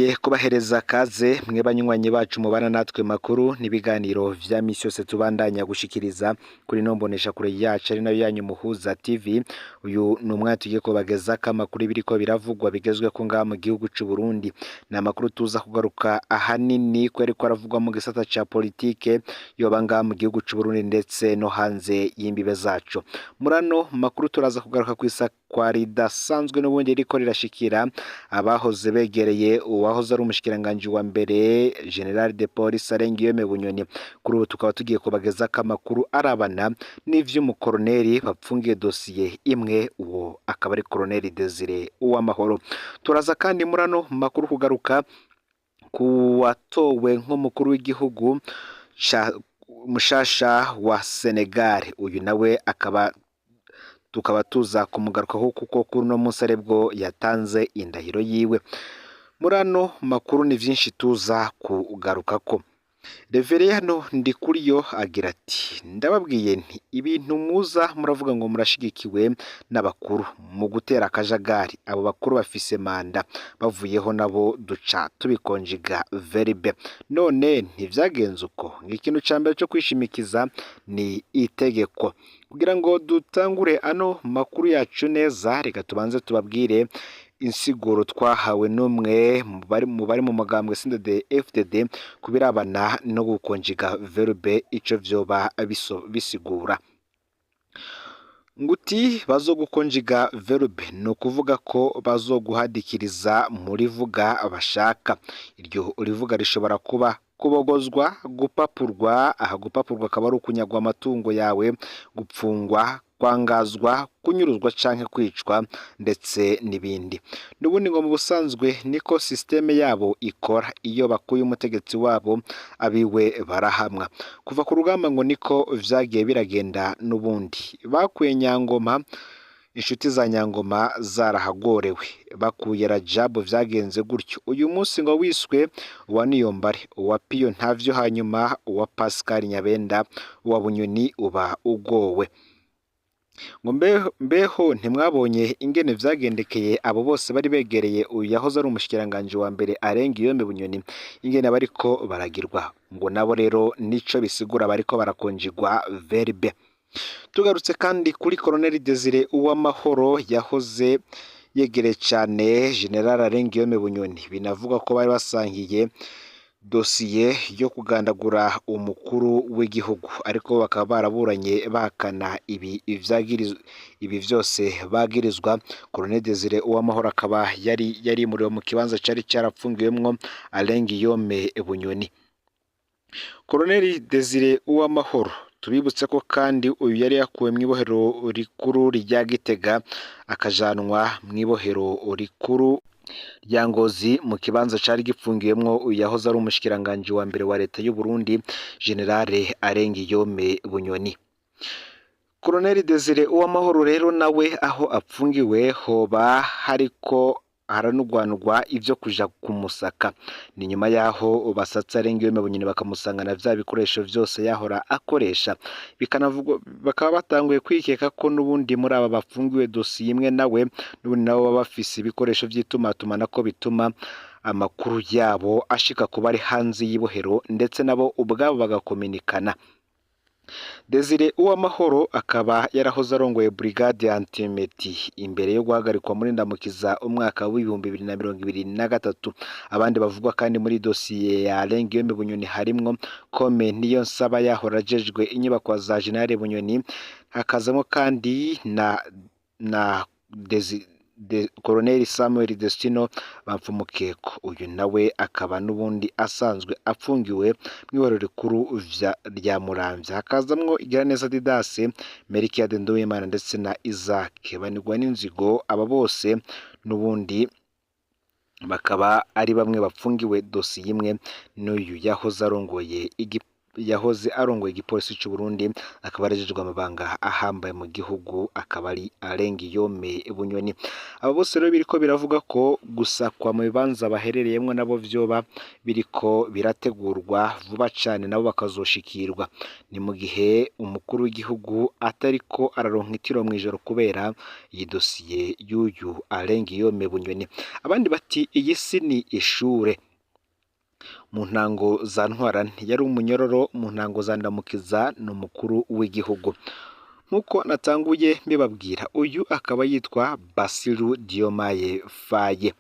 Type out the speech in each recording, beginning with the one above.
Ndasubiye kubahereza kaze mwe banywanyi bacu mubana natwe makuru n'ibiganiro vya misi yose tubandanya gushikiriza kuri ino mboneshakure yacu ari nayo yanyu Muhuza TV. Uyu ni umwanya tugiye kubagezako amakuru biriko biravugwa bigezweko ngaha mu gihugu c'u Burundi. Ni amakuru tuza kugaruka ahanini ko yariko aravugwa mu gisata ca politike yoba ngaha mu gihugu c'u Burundi ndetse no hanze y'imbibe zaco. Muri ano makuru turaza kugaruka kw'isakwa ridasanzwe n'ubundi ririko rirashikira abahoze begereye uwahoze ari umushikiranganji wa mbere, Général de Police Alain Guillaume Bunyoni. Kuri ubu tukaba tugiye kubagezako amakuru arabana n'ivy'umukoroneri bapfungiye dosiye imwe, uwo akaba ari Colonel Desire Uwamahoro. Turaza kandi muri ano makuru kugaruka ku watowe nk'umukuru w'igihugu mushasha wa Senegal. Uyu nawe akaba tukaba tuza kumugarukaho kuko kuri uno munsi aribwo yatanze indahiro yiwe. Muri ano makuru ni vyinshi tuza kugarukako. Reveriyano Ndikuriyo agira ati: "Ndababwiye nti ibintu muza muravuga ngo murashigikiwe n'abakuru mu gutera akajagari, abo bakuru bafise manda, bavuyeho nabo duca tubikonjiga verbe. None ntivyagenze uko? Ikintu ca mbere co kwishimikiza ni itegeko." Kugira ngo dutangure ano makuru yacu neza, reka tubanze tubabwire insiguro twahawe n'umwe mu bari mu mugambwe CNDD FDD ku birabana no gukonjiga verbe, ico vyoba bisigura. Nguti bazogukonjiga verbe ni ukuvuga ko bazoguhadikiriza muri vuga bashaka. Iryo rivuga rishobora kuba kubogozwa, gupapurwa, aha gupapurwa akaba ari ukunyagwa amatungo yawe, gupfungwa, kwangazwa, kunyuruzwa canke kwicwa, ndetse n'ibindi. N'ubundi ngo mu busanzwe niko système yabo ikora: iyo bakuye umutegetsi wabo, abiwe barahamwa. Kuva ku rugamba ngo niko vyagiye biragenda. N'ubundi bakuye Nyangoma, inshuti za Nyangoma zarahagorewe. Bakuye Rajabu, vyagenze gutyo. Uyu munsi ngo wiswe uwa Niyombare, uwa Piyo ntavyo, hanyuma uwa Pascal Nyabenda, uwa Bunyoni uba ugowe. Ngo mbeho ntimwabonye ingene vyagendekeye abo bose bari begereye uyu yahoze ari umushikiranganji wa mbere Alain Guillaume Bunyoni, ingene bariko baragirwa? Ngo nabo rero nico bisigura, bariko barakonjigwa verbe. Tugarutse kandi kuri Colonel Desire Uwamahoro yahoze yegereye cane Général Alain Guillaume Bunyoni, binavuga ko bari basangiye dosiye yo kugandagura umukuru w'igihugu, ariko bakaba baraburanye bahakana ibi vyose bagirizwa. Colonel Desire Uwamahoro akaba yari yarimuriwe mu kibanza cari carapfungiwemwo Alain Guillaume Bunyoni. Colonel Desire Uwamahoro, tubibutse ko kandi uyu yari yakuwe mw'ibohero rikuru rya Gitega akajanwa mw'ibohero rikuru rya Ngozi, mu kibanza cari gipfungiwemwo uyu yahoze ari umushikiranganji wa mbere wa leta y'u Burundi, Général Alain Guillaume Bunyoni. Colonel Desire Uwamahoro rero nawe aho apfungiwe hoba hariko haranugwanugwa ivyo kuja kumusaka. Ni nyuma yaho basatse Alain Guillaume Bunyoni bakamusangana vya bikoresho vyose yahora akoresha, bikanavugwa bakaba batanguye kwikeka ko n'ubundi muri aba bafungiwe dosiye imwe nawe, n'ubundi nabo baba bafise ibikoresho vy'itumatumanako bituma amakuru yabo ashika ku bari hanze y'ibohero, ndetse nabo ubwabo bagakominikana. Desire Uwamahoro akaba yarahoze arongoye brigade antimeti imbere yo guhagarikwa muri Ndamukiza umwaka w'2023. Abandi bavugwa kandi muri dosiye ya Alain Guillaume Bunyoni harimwo Kome Niyonsaba yahora ajejwe inyubakwa za Général Bunyoni, hakazamo kandi na Colonel Samuel Destino Bamfumukeko, uyu nawe akaba n'ubundi asanzwe afungiwe mw'ibohero rikuru rya Muramvya, hakazamwo Igiraneza Didase, Melchiade Nduwimana ndetse na Isaac Banigwa n'Inzigo. Aba bose n'ubundi bakaba ari bamwe bapfungiwe dosiye imwe n'uyu yahoze arongoye Yahoze arongoye igipolisi c'u Burundi, akaba arejejwe amabanga ahambaye mu gihugu, akaba ari Alain Guillaume Bunyoni. Abo bose rero biriko biravuga ko gusakwa mu bibanza baherereyemwo nabo vyoba biriko birategurwa vuba cane, nabo bakazoshikirwa. Ni mu gihe umukuru w'igihugu atariko araronka itiro mw'ijoro kubera iyi dosiye y'uyu Alain Guillaume Bunyoni. Abandi bati iyi si ni ishure. Mu ntango za Ntwarante yari umunyororo, mu ntango za Ndamukiza ni umukuru w'igihugu. Nk'uko natanguye mbibabwira, uyu akaba yitwa Bassirou Diomaye Faye.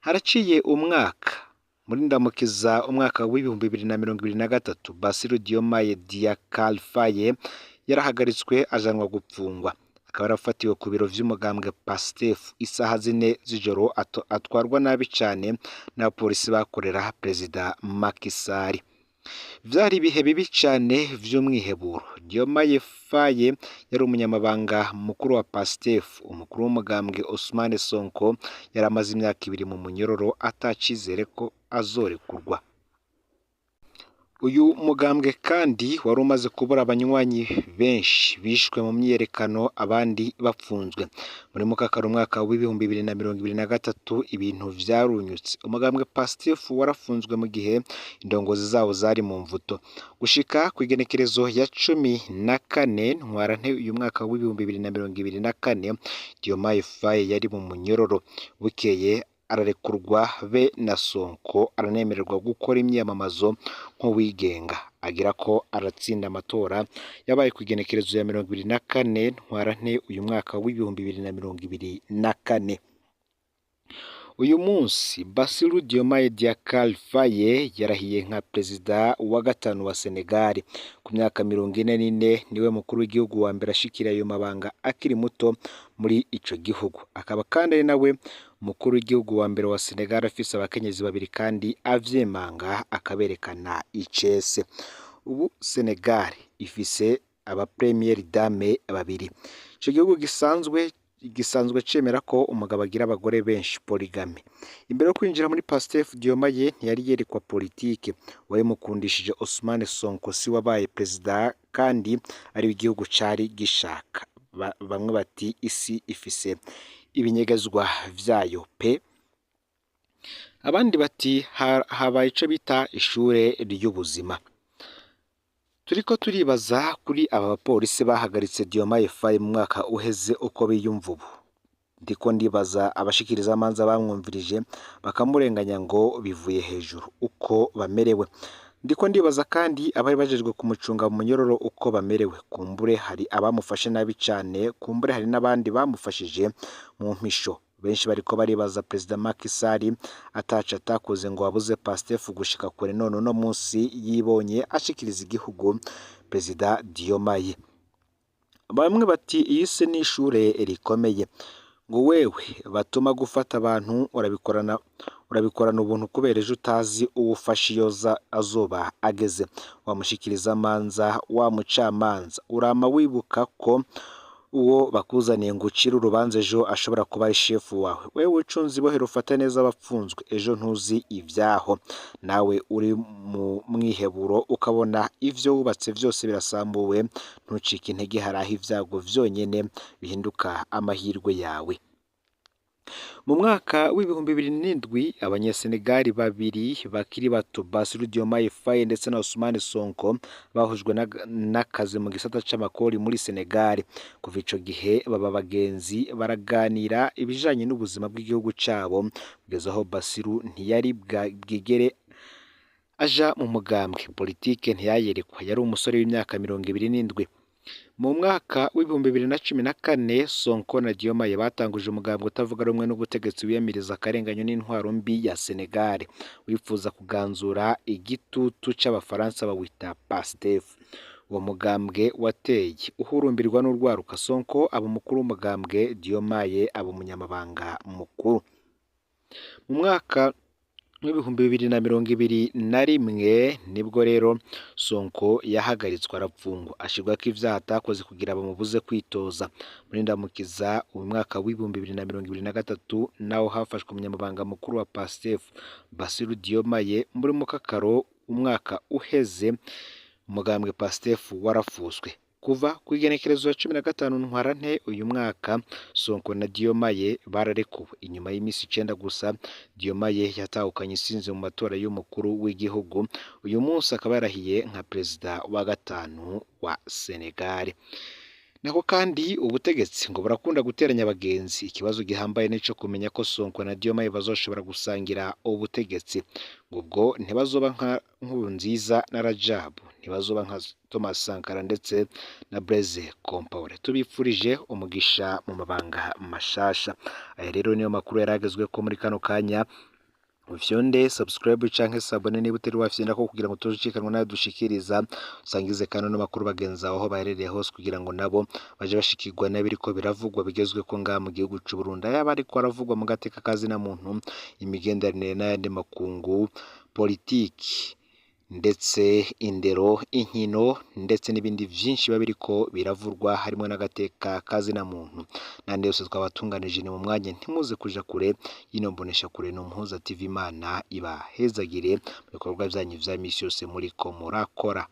Haraciye umwaka muri Ndamukiza, umwaka w'2023, Bassirou Diomaye Diakhar Faye yarahagaritswe ajanwa gupfungwa. Akaba yarafatiwe ku biro vy'umugambwe Pastef isaha 4 z'ijoro, atwarwa nabi cane n'abapolisi bakorera Perezida Macky Sall. Vyari ibihe bibi cane vy'umwiheburo. Diomaye Faye yari umunyamabanga mukuru wa Pastef. Umukuru w'umugambwe Ousmane Sonko yari amaze imyaka 2 mu munyororo atacizere ko azorekurwa. Uyu mugambwe kandi wari umaze kubura abanywanyi benshi bishwe mu myiyerekano, abandi bapfunzwe. Muri mukakaro umwaka w'2023 ibintu vyarunyutse. Umugambwe Pastef warafunzwe mu gihe indongozi zawo zari mu mvuto. Gushika kw'igenekerezo ya 14 Ntwarante uyu mwaka w'2024, Diomaye Faye yari mu munyororo. Bukeye ararekurwa be na Sonko, aranemererwa gukora imyiyamamazo nk'uwigenga. Agira ko aratsinda amatora yabaye ku igenekerezo ya 24 Ntwarante uyu mwaka w'2024. Uyu munsi Bassirou Diomaye Diakhar Faye yarahiye nka perezida wa 5 wa Senegal. Ku myaka 44 niwe mukuru w'igihugu wa mbere ashikira ayo mabanga akiri muto muri ico gihugu. Akaba kandi ari nawe mukuru w'igihugu wa mbere wa Senegal afise abakenyezi babiri kandi avyemanga akaberekana icese. Ubu Senegal ifise aba première dame babiri. Ico gihugu gisanzwe cemera ko umugabo agira abagore benshi, polygamie. Imbere yo kwinjira muri Pastef, Diomaye ntiyari yerekwa politike. Uwayimukundishije Ousmane Sonko si wabaye perezida kandi ari igihugu cari gishaka. Bamwe bati isi ifise ibinyegezwa vyayo pe. Abandi bati habaye ico bita ishure ry'ubuzima. Turiko turibaza kuri aba bapolisi bahagaritse Diomaye Faye mu mwaka uheze uko biyumva ubu. Ndiko ndibaza abashikirizamanza bamwumvirije bakamurenganya ngo bivuye hejuru uko bamerewe. Ndiko ndibaza kandi abari bajejwe kumucunga mu munyororo uko bamerewe. Kumbure hari abamufashe nabi cane, kumbure hari n'abandi bamufashije mu mpisho. Benshi bariko baribaza Perezida Macky Sall ataco atakoze ngo abuze Pastef gushika kure, none uno munsi yibonye ashikiriza igihugu Perezida Diomaye. Bamwe bati iyi se ni ishure rikomeye. Ngo wewe batuma gufata abantu urabikorana ubuntu kubera ejo utazi uwo ufashe iyo azoba ageze. Wamushikiriza amanza, wa mucamanza, urama wibuka ko uwo bakuzaniye ngo ucire urubanza ejo ashobora kuba ari shefu wawe. Wewe ucunze ibohero ufate neza abapfunzwe, ejo ntuzi ivyaho. Nawe uri mu mwiheburo ukabona ivyo wubatse vyose birasambuwe, ntucike intege, hari aho ivyago vyonyene bihinduka amahirwe yawe. Mu mwaka w'2007 abanyasenegali babiri bakiri bato Bassirou Diomaye Faye ndetse na Ousmane Sonko bahujwe n'akazi mu gisata c'amakori muri Senegal. Kuva ico gihe baba bagenzi, baraganira ibijanye n'ubuzima bw'igihugu cabo, kugeza aho Bassirou ntiyari bwigere aja mu mugambwe politike, ntiyayerekwa, yari umusore w'imyaka 27. Mu mwaka w'2014 Sonko na Diomaye batanguje umugambwe utavuga rumwe n'ubutegetsi wiyamiriza akarenganyo n'intwaro mbi ya Senegal, wifuza kuganzura igitutu c'Abafaransa, bawita Pastef. Uwo mugambwe wateye uhurumbirwa n'urwaruka. Sonko aba umukuru w'umugambwe, Diomaye aba umunyamabanga mukuru. Mu mwaka w'2021 nibwo rero Sonko yahagaritswe arapfungwa, ashirwako ivyaha atakoze kugira bamubuze kwitoza. Muri Ndamukiza uyu mwaka w'2023 naho hafashwe umunyamabanga mukuru wa Pastef Bassirou Diomaye muri mukakaro. Umwaka uheze umugambwe Pastef warafuswe. Kuva ku igenekerezo ya 15 Ntwarante uyu mwaka, Sonko na Diomaye bararekuwe. Inyuma y'iminsi 9 gusa, Diomaye yatahukanye intsinzi mu matora y'umukuru w'igihugu. Uyu munsi akaba yarahiye nka perezida wa gatanu wa Senegal. Nako kandi ubutegetsi ngo burakunda guteranya abagenzi. Ikibazo gihambaye nico kumenya ko Sonko na Diomaye bazoshobora gusangira ubutegetsi. Ngo ubwo ntibazoba nka Nkurunziza na Rajabu, ntibazoba nka Thomas Sankara ndetse na Blaise Compaoré. Tubifurije umugisha mu mabanga mashasha. Aya rero niyo makuru yaragezweko muri kano kanya. Ufyonde subscribe canke s'abonner niba utari wafyonda ko kugira ngo tuzicanwa nayo dushikiriza, usangize kandi no makuru bagenzi aho baherereye hose kugira ngo nabo baje bashikirwa n'abiriko biravugwa bigezweko ngaha mu gihugu c'u Burundi, yaba ariko aravugwa mu gateka kazina muntu, imigenderanire n'ayandi makungu, politiki ndetse indero, inkino ndetse n'ibindi vyinshi biba biriko biravurwa harimo n'agateka kazina muntu n'andi yose twabatunganije. Ni mu mwanya, ntimuze kuja kure y'ino mbonesha kure. Ni Umuhuza TV. Imana ibahezagire mu bikorwa vyanyu vya misi yose muriko murakora.